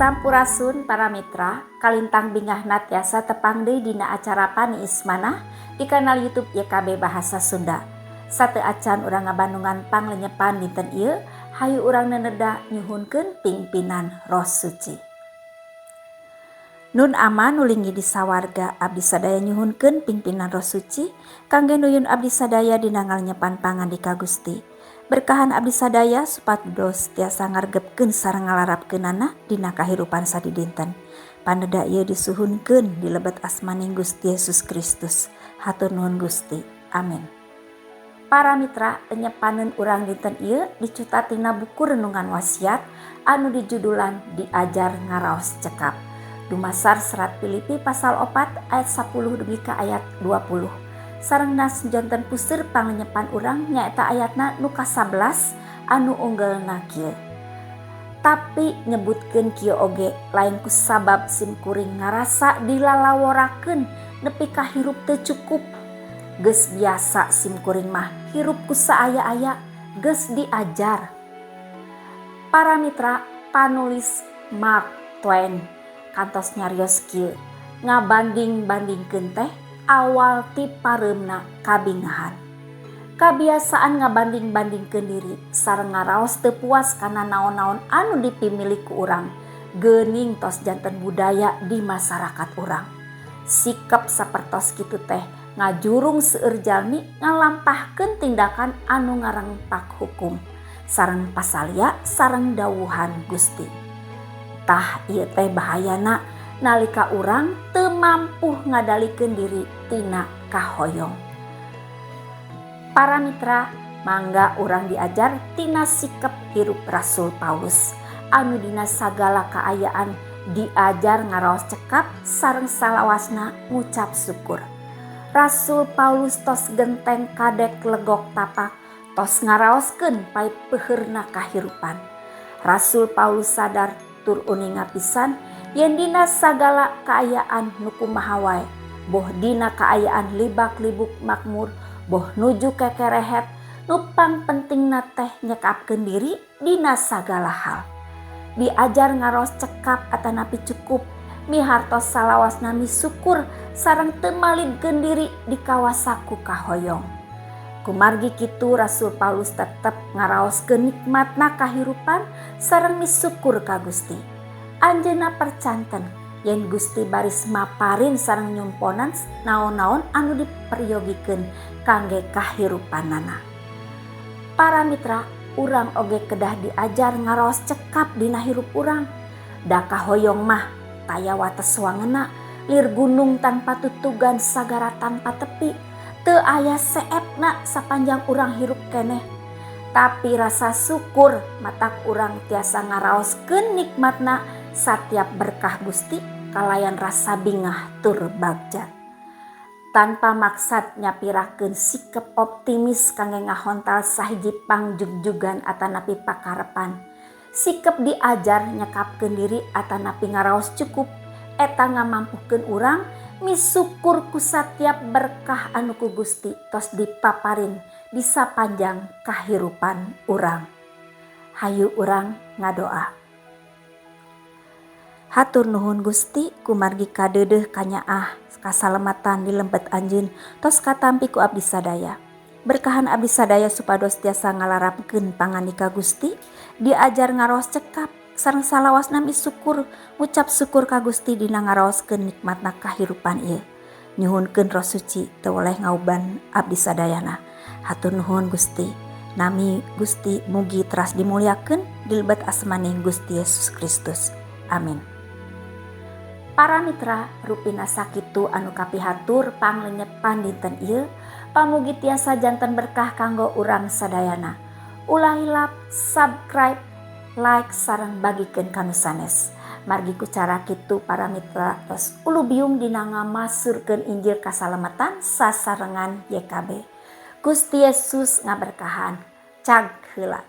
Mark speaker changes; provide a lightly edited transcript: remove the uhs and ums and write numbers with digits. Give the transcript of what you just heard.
Speaker 1: Sampurasun, para mitra. Kalintang bingahna tiasa tepang deui dina acara Paniis Manah di kanal YouTube YKB Bahasa Sunda. Sateuacan urang ngabandungan panglenyepan dinten ieu, hayu urang neneda nyuhunkeun pingpinan Roh Suci. Nun Ama nu linggih di sawarga, abdi sadaya nyuhunkeun pingpinan Roh Suci kangge nuyun abdi sadaya dina ngalenyepan pangandika Gusti. Berkahan abdi sadaya supados tiasa ngargepkeun sareng ngalarapkeunana dina kahirupan sadidinten. Paneda ieu disuhunkeun di lebet asmaning Gusti Yesus Kristus. Hatur nuhun, Gusti. Amin. Para mitra, lenyepaneun urang dinten ieu dicuta tina buku Renungan Wasiat anu dijudulan Diajar Ngaraos Cekap. Dumasar Serat Filipi pasal 4 ayat 10 dugi ka ayat 20. Sareng nas janten puseur panglenyepan urang nyaeta ayatna nu ka-11 anu unggelna kieu. Tapi nyebutkeun kieu oge lain ku sabab sim kuring ngarasa dilalaworakeun nepi ka hirup teu cukup. Geus biasa sim kuring mah hirup ku saaya-aya, geus diajar. Para mitra, panulis Mark Twain kantos nyarios kieu: "Ngabanding-bandingkeun teh awal ti pareumna kabingahan." Kabiasaan ngabanding-bandingkeun diri sareng ngaraos teu puas kana naon-naon anu dipimilik ku urang geuning tos janten budaya di masyarakat urang. Sikap sapertos kitu teh ngajurung seueur jalmi ngalampahkeun tindakan anu ngarengpak hukum sareng pasalia sareng dawuhan Gusti. Tah, ieu teh bahayana nalika urang teu mampu ngadalikeun diri tina kahoyong. Para mitra, mangga urang diajar tina sikap hirup Rasul Paulus anu dina sagala kaayaan diajar ngaraos cekap sareng salawasna ngucap syukur. Rasul Paulus tos genteng kadek legok tapak, tos ngaraoskeun pait peuheurna kahirupan. Rasul Paulus sadar tur uninga pisan yen dina sagala kaayaan nu kumaha wae, boh dina kaayaan libak-libuk makmur, boh nuju kekerehet, nu pangpentingna teh nyekapkeun diri dina sagala hal. Diajar ngaraos cekap atanapi cukup, mihartos salawasna misukur sareng teu malidkeun diri dikawasa ku kahoyong. Kumargi kitu, Rasul Paulus tetep ngaraoskeun nikmatna kahirupan sareng misukur ka Gusti. Anjeunna percanten yen Gusti baris maparin sareng nyumponan naon-naon anu diperyogikeun kangge kahirupanana. Para mitra, urang oge kedah diajar ngaraos cekap dina hirup urang. Da kahoyong mah taya wates wangena, lir gunung tanpa tutugan, sagara tanpa tepi. Teu aya seepna sapanjang urang hirup keneh. Tapi rasa syukur matak urang tiasa ngaraoskeun nikmatna satiap berkah Gusti kalayan rasa bingah tur bagja. Tanpa maksad nyapirakeun sikap optimis kangge ngahontal sahiji pangjugjugan atanapi pakarepan. Sikap diajar nyekapkeun diri atanapi ngaraos cukup eta ngamampukeun urang misukur ku satiap berkah anu ku Gusti tos dipaparin di sapanjang kahirupan urang. Hayu urang ngadoa. Hatur nuhun, Gusti, kumargi kadeudeuh kanyaah kasalamatan di lembet Anjeun tos katampi ku abdi sadaya. Berkahan abdi sadaya supados tiasa ngalarapkeun pangandika Gusti, diajar ngaraos cekap sareng salawasna misukur, ngucap syukur ka Gusti dina ngaraoskeun nikmatna kahirupan ieu. Nyuhunkeun Roh Suci teu weleh ngauban abdi sadayana. Hatur nuhun, Gusti. Nami Gusti mugi teras dimuliakeun di lebet asmaning Gusti Yesus Kristus. Amin. Para mitra, rupina sakitu anu kapihatur panglenyepan dinten ieu. Pamugi tiasa janten berkah kanggo urang sadayana. Ulah hilap subscribe, like, sareng bagikeun ka nu sanes. Margi ku cara kitu para mitra tos ulubiung dina ngamasurkeun Injil kasalamatan sasarengan YKB. Gusti Yesus ngaberkahan. Cag heula.